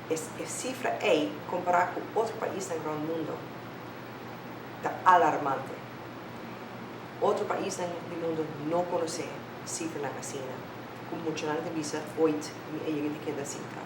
E sifra ei, kompará ku otro paisnan rònt mundu, ta alarmante. Otro paisnan di mundu no konosé sifranan asina, ku muchanan ta bisa, Oit, mi a yega di keda sinta.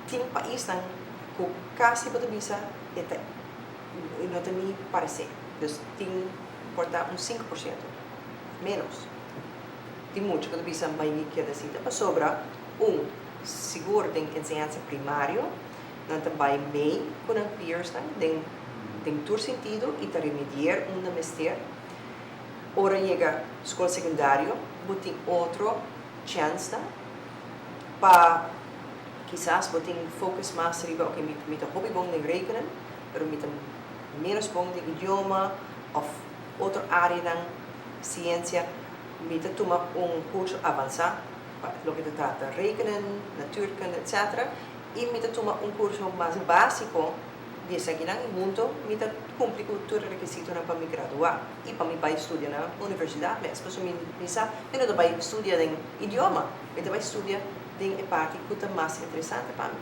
Tin paisnan ku kasi bo ta bisa e ta e no ta ni paresé. Dus tin por ta un 5% ménos. Tin mucha ku ta bisa bai mi keda sinta pasobra un sigur den enseñansa primario nan ta bai mee ku nan peersnan den den tur sentido i ta remedier unda mester. Ora yega skol sekundario bo tin otro chènsnan pa kisas bo tin focus mas riba oke mi mi ta hopi bon den rekenen pero mi ta ménos bon den idioma òf otro áreanan siensia mi ta tuma un kurso avansá pa loke ta trata rekenen, natuurkunde etcetera i mi ta tuma un kurso mas básiko di esakinan i hunto mi ta kumpli ku tur e rekisitonan pa mi graduá i pa mi bai studia na universidat mes pasobra mi mi sa mi no ta bai studia den idioma mi ta bai studia den e parti ku ta mas interesante pa mi.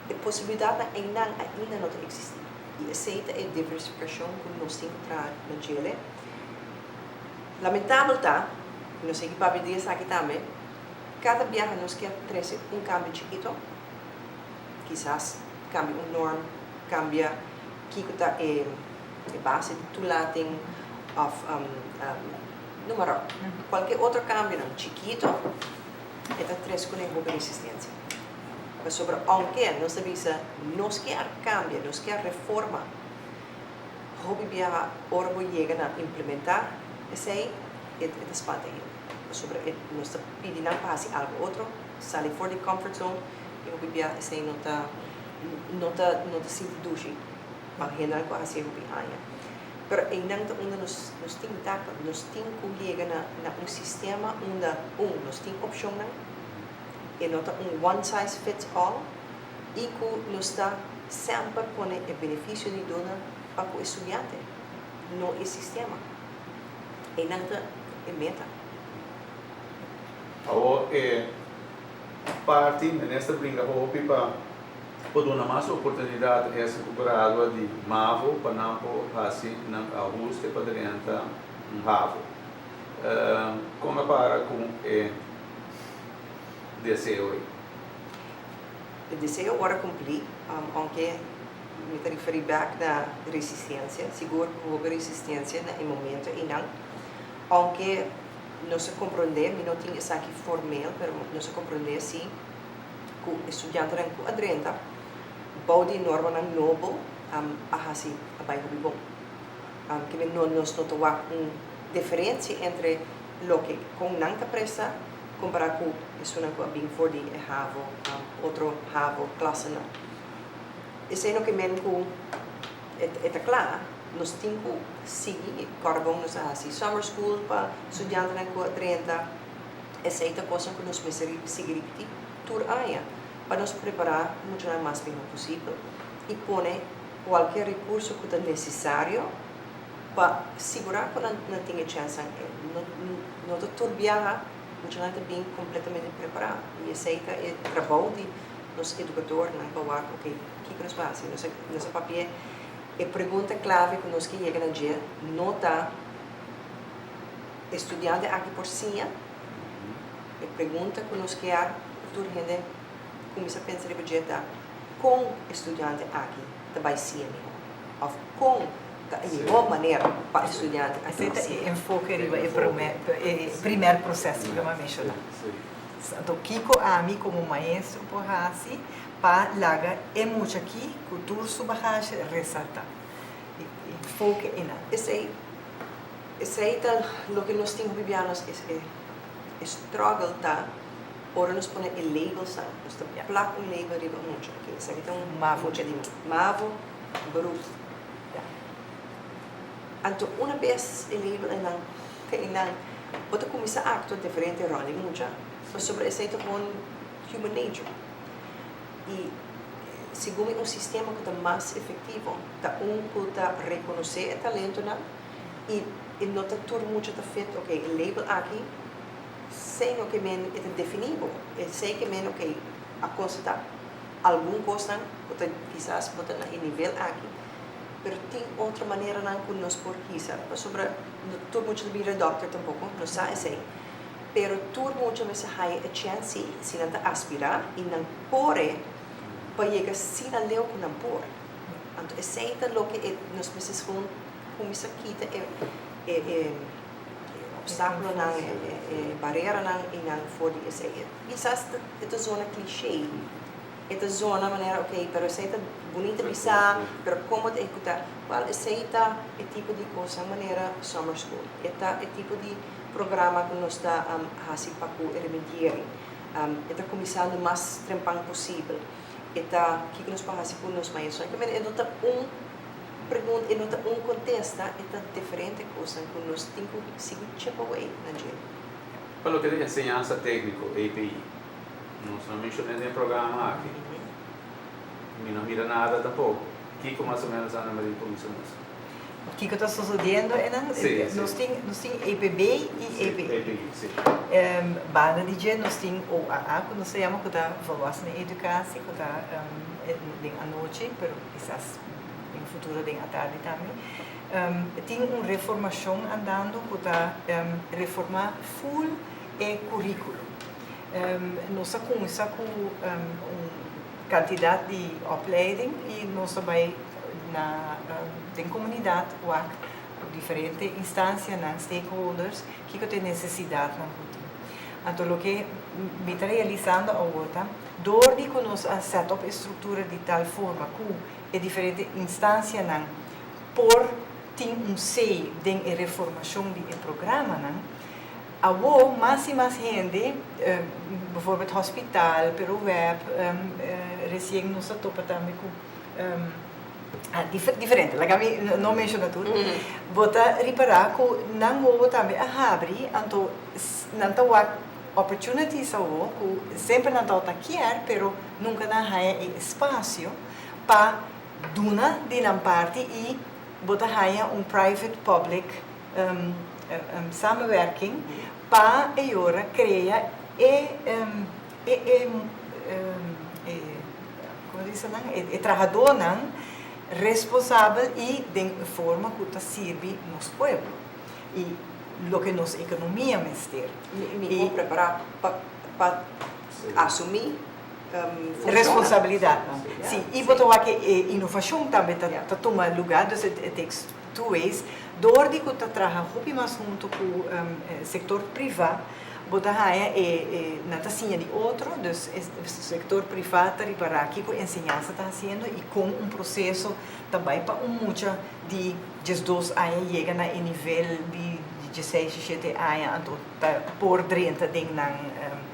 E posibilidatnan einan ainda no ta eksistí i esei ta e diversifikashon ku nos tin ku traha na djele. Lamentabel ta, i nos a sigui papia di esaki tambe, kada biaha nos kier trese un kambio chikito, kisas kambia un norm, kambia kiko ta e base di toelating òf numero, kualke otro kambionan chikito e ta trese kuné hopi resistensia. Pasobra ounke nos ta bisa nos kier kambia, nos kier reforma, Hopi biaha ora bo yega na implementá esei, e ta spanta hende. Pasobra e nos ta pidi nan pa hasi algu otro, sali for di comfort zone, i hopi biaha esei no ta no ta no ta sinti dushi pa hendenan ku a hasié hopi aña. Pero einan ta unda nos nos tin takel, nos tin ku yega na na un sistema unda, un, nos tin opshonnan, e no ta un one size fits all, i ku nos ta semper pone e benefisio di duna pa ku e studiante, no e sistema. Einan ta e meta. Awor e parti minister bringa hopi pa por duna mas oportunidat esnan ku gradua di mavo pa nan por hasi nan ahuste pa drenta un havo. Kon a para ku e deseo ei? E deseo ora cumplí, aunke mi ta referí bek na resistencia, sigur cu hopi resistencia na e momento einan, aunke nos a comprende, mi no tin esaki formeel, pero nos a comprende si cu e studiantenan cu a drenta bou di normanan nobo a haci, a bay hopi bon. Kimen no nos no ta wak un diferencia entre loke con nan ta presta Kompará ku esunnan ku a bin for di e havo, otro havo klasenan. Esei no ke men ku e ta kla. Nos tin ku sigui. Kòrda bon nos a hasi summer school pa studiantenan ku a drenta. Esei ta kosnan ku nos mester sigui ripití tur aña pa nos prepará muchanan mas mihó posibel i pone kualke rekurso ku ta nesesario pa sigurá ku nan tin e chènsnan. No ta tur biaha muchanan ta bin kompletamente prepará i esei ta e trabou di nos edukadornan pa wak oke kiko nos por hasi. Nos a papia e pregunta klave ku nos ke yega na dje no ta e studiante aki por siña? E pregunta ku nos kier ku tur hende kuminsá pensa riba dje ta kon e studiante aki ta bai siña mihó òf kon Ta e mihó manera pa e studiante a Esei ta e enfoke riba e promé e primer proseso ku mi a menshoná. Anto kiko ami komo maestro por hasi pa laga e mucha aki ku tur su bagashe resaltá? E enfoke einan. Esei esei ta loke nos tin hopi bia nos e e struggle ta ora nos pone e labelsnan. Nos ta plak un label riba un mucha. Oke esaki ta un mucha di mavo, beroep. Anto una bes e label einan ta einan, bo ta kuminsá aktua diferente rònt di mucha, pasobra esei ta gewoon human nature. I segun mi un sistema ku ta mas efektivo ta un ku ta rekonosé e talentonan i e no ta tur mucha ta fit, oke e label aki esei no ke men e ta definí bo, esei ke men oke a konstatá. Algun kosnan ku ta kisas bo ta na e nivel aki, pero tin otro maneranan ku nos por hisa, pasobra no tur mucha ta bira dòkter tampoko, nos sa esei, pero tur mucha mester haya e chèns si, si nan ta aspirá i nan kore pa yega asina leu ku nan por. Anto esei ta loke e nos mester gewoon kuminsá kita e e e opstákulonan, e bareranan i nan for di esei. Kisas e ta zona cliché, e ta zona manera ok, pero esei ta bunita bisa, pero como ta ehecuta? Wel, esei ta e tipo di cosnan manera summer school, e ta e tipo di programa cu nos ta haci pa cu e remediering. E ta cuminsando mas trempan posibel. E ta kico nos por haci cu nos maestronan. Kico mende e no ta un pregunta, e no ta un contesta, e ta diferente cosnan cu nos tin cu sigui chip away na dje. Pa loke ta enseñansa tékniko, EPI, nos no menshoné den e programa aki. Mi no mira nada tampoko. Kiko mas o ménos Ana Marie por bisa nos? Kiko ta sosodiendo einan? Sí, sí. Nos tin, nos tin EPB i EPI. EPI, sí. Banda di dje nos tin OAA ku nos ta yama ku ta volwassenen educatie ku ta den anochi pero kisas den futuro den atardi tambe. Tin un reformashon andando ku ta reformá ful e kuríkulo. Nos a kuminsá ku un kantidat di opleiding i nos ta bai na den komunidat wak ku diferente instansianan, stakeholders, kiko ta e nesesidatnan ku tin. Anto loke mi ta realisando awor ta dor di ku nos a set up e struktura di tal forma ku e diferente instansianan por tin un say den e reformashon di e programanan, awo mas i mas hende, bijvoorbeeld hospital, pero web, resien nos a topa tambe ku diferente, laga mi no menshona tur, bo ta ripará ku nan wowo tambe a habri, anto nan ta wak opportunities awo ku semper nan tabata kier, pero nunka nan haña e espasio pa duna di nan parti i bo ta haña un private public samenwerking pa e yora krea e e e como dice nan e trahadónan responsabel i den e forma ku ta sirbi nos pueblo i loke nos ekonomia mester. Mihó prepará pa asumí Responsabilidadnan. Si, y bo ta wak e inovacion tambe ta tuma lugar, dus it takes two ways. Door di cu ta traha hopi mas hunto cu sector priva, bo ta haya e nan ta siña di otro, dus e sector priva ta ripara kico enseñansa ta haciendo y con un proceso ta bay pa un mucha di diesdos aña yega na e nivel di diesseis, diesshete aña, anto ta por drenta den nan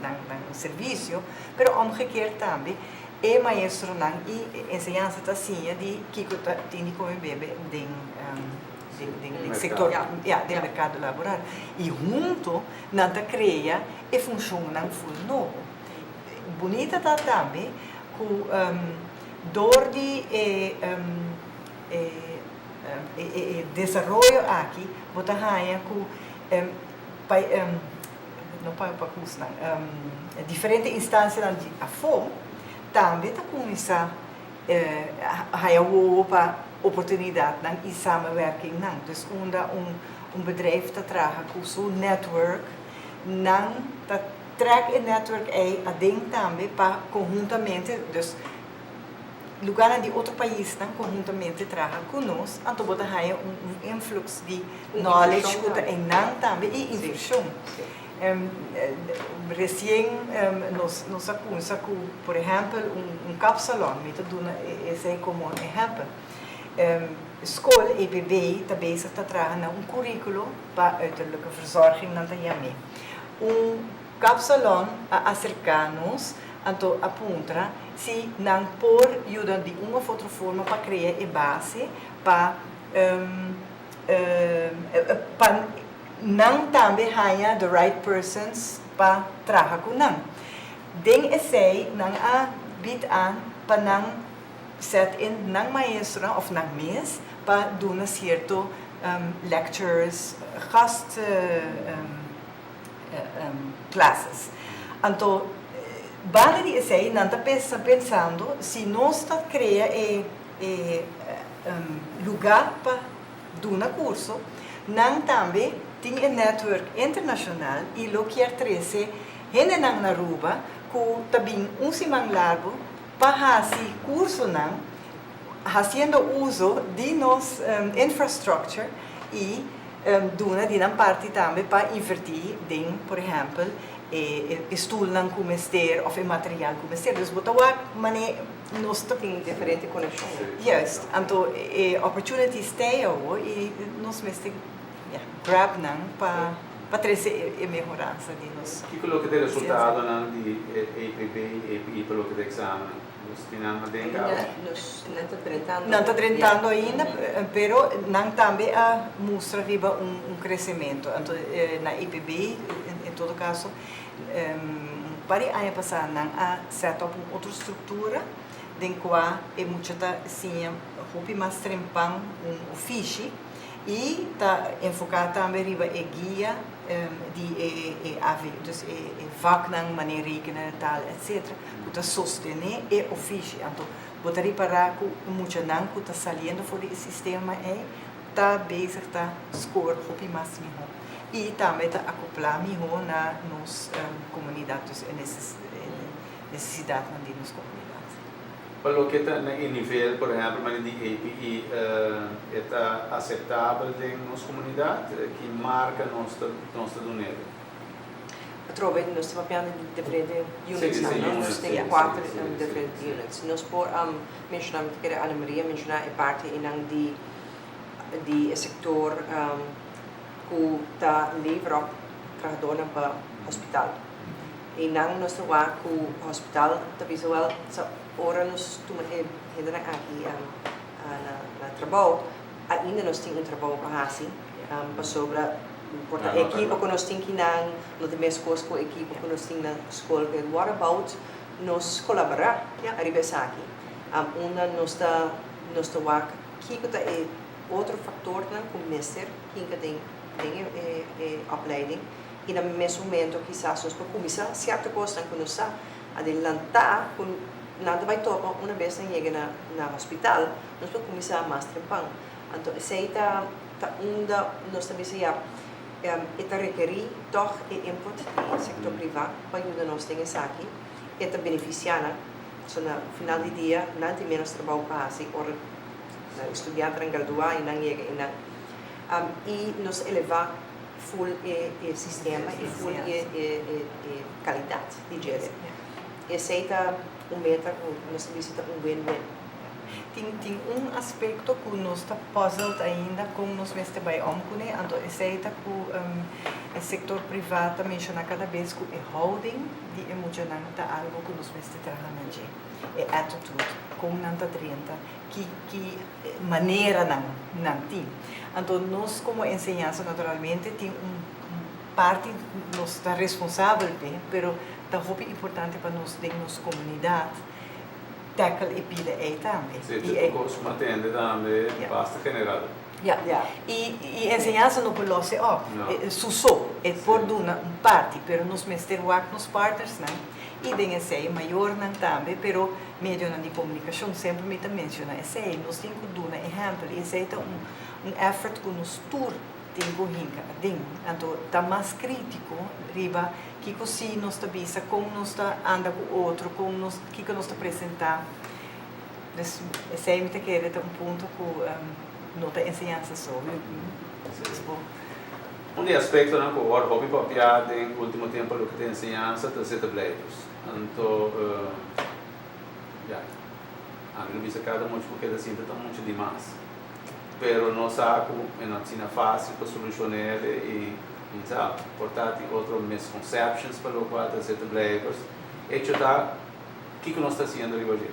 nan servisio, pero omgekeerd tambe e maestronan i enseñansa ta siña di kiko ta tin di kome bebe den den sektor ya den merkado laboral i hunto nan ta krea e funshonnan ful nobo. Bunita ta tambe ku dor di e e desaroyo aki bo ta haña ku pa no pa pa kusnan diferente instansianan di afó tambe ta kuminsá haña wowo pa oportunidatnan i samenwerkingnan. Dus unda un un bedrijf ta traha ku su network nan ta trèk e network ei aden tambe pa konhuntamente dus Lugarnan di otro paisnan conhuntamente traha cu nos, anto bo ta haya un influx di knowledge cu ta eynan tambe y infusion. Recien nos nos a cuminsa cu por ehempel un kapsalon, mi ta duna esey como ehempel. School EPB ta bezig ta traha na un curiculo pa uiterlijke verzorging nan ta yam'e. Un Kapsalon a aserká nos anto a puntra si nan por yuda di un of otro forma pa krea e base pa pa nan tambe haña the right persons pa traha ku nan. Den esei nan a bid aan pa nan set in nan maestronan of nan mes pa duna sierto lectures, gast. Classes. Anto Banda di esei nan ta pensa pensando si nos ta crea e e luga pa duna curso, nan tambe tin e network internacional y lo kier trece hendenan na Aruba cu ta bin un siman largo pa haci cursonan haciendo uso di nos infrastructure y duna di nan parti tambe pa inverti den por ehempel e stoelnan cu mester of e material cu mester. Dus bo ta wak mane nos ta. Tin diferente coneccion. Juist. Anto e opportunities t'ey awo y nos mester grab nan pa pa trece e mehoransa di nos. Kico loke ta e resultadonan di e APB y APE pa loke ta examennan? Nos tin nan aden caba? Ainda nos nan ta drentando. Nan ta drentando ainda, pero nan tambe a mustra riba un crecemento. Anto na APB en todo caso un par di aña pasa nan a set up un otro structura den cua e mucha ta siña hopi mas trempan un ofishi. Y ta enfoca tambe riba e guia di e AV, dus e vaknan manera rekenen, taal etc. Cu ta sostene e ofishi. Anto bo ta ripara cu e muchanan cu ta saliendo for di e sistema ey ta bezig ta score hopi mas miho. Y tambe ta acopla miho na nos comunidad, dus e necesidadnan di nos comunidad. Pa loke ta na e nivel, por ehempel, manera di APE, e ta aceptabel den nos comunidad? Ki marca nos ta nos ta dun'el? Atrobe nos ta papiando di diferente units nan, no? Nos tin cuater diferente units. Nos por menciona, mi ta kere Ana Maria menciona e parti einan di di e sector cu ta lever op trahadornan pa hospital. Einan nos ta wak ku hospital ta bisa wel sa ora nos tuma e hendenan aki na trabou ainda nos tin un trabou pa hasi pasobra por ta e ekipo ku nos tin kinan no ta meskos ku e ekipo ku nos tin na skol. What about nos kolaborá ariba esaki unda nos ta nos ta wak kiko ta e otro faktornan ku mester hinka den den e opleiding. I na mes momento kisas nos por kuminsá sierto kosnan ku nos sa adelantá ku nan ta bai topa una bes nan yega na na hospital, nos por kuminsá mas trempan. Anto esei ta ta unda nos ta bisa ya e ta rekerí tòg e input di sektor privá pa yuda nos den esaki. E ta benefisiá nan, so na final di dia nan tin ménos trabou pa hasi ora nan estudiantenan graduá i nan yega einan. I nos elevá. Full e e sistema y full e e e calidad di djere. Esey ta un meta cu nos ta bisa ta un win-win. Tin tin un aspecto cu nos ta puzzled ainda con nos mester bay om cune, anto esey ta cu e sector priva ta menciona cada bes cu e houding di e muchanan ta algo cu nos mester traha na dje, e attitude, con nan ta drenta, ki ki maneranan nan tin. Anto nos komo enseñansa naturalmente tin un parti nos ta responsabel p'e, pero ta hopi importante pa nos den nos komunidat tackle e pida ei tambe. Sí, ta un kos ku atende tambe basta general. Ya. I i enseñansa no por los e òp su so, e por duna un parti, pero nos mester wak nos partnersnan i den esei mayornan tambe, pero Medionan di komunikashon, semper mi ta menshona esei, nos tin ku duna ehèmpel i esei ta un un effort ku nos tur tin ku hinka aden. Anto ta mas krítiko riba kiko si nos ta bisa, kon nos ta anda ku otro, kon nos kiko nos ta presentá. Dus esei mi ta kere ta un punto ku no ta enseñansa so. Un di e aspektonan ku awor hopi papia den último tempu loke ta enseñansa ta zittenblijvers. Anto, ya, ami lo bisa kada mucha ku keda sinta ta mucha dimas. Pero nos sa ku e no asina fásil pa solushon'el i mi sa, por ta tin otro misconceptions pa lokual ta zittenblijvers. Hecho ta, kiko nos ta hasiendo riba dje?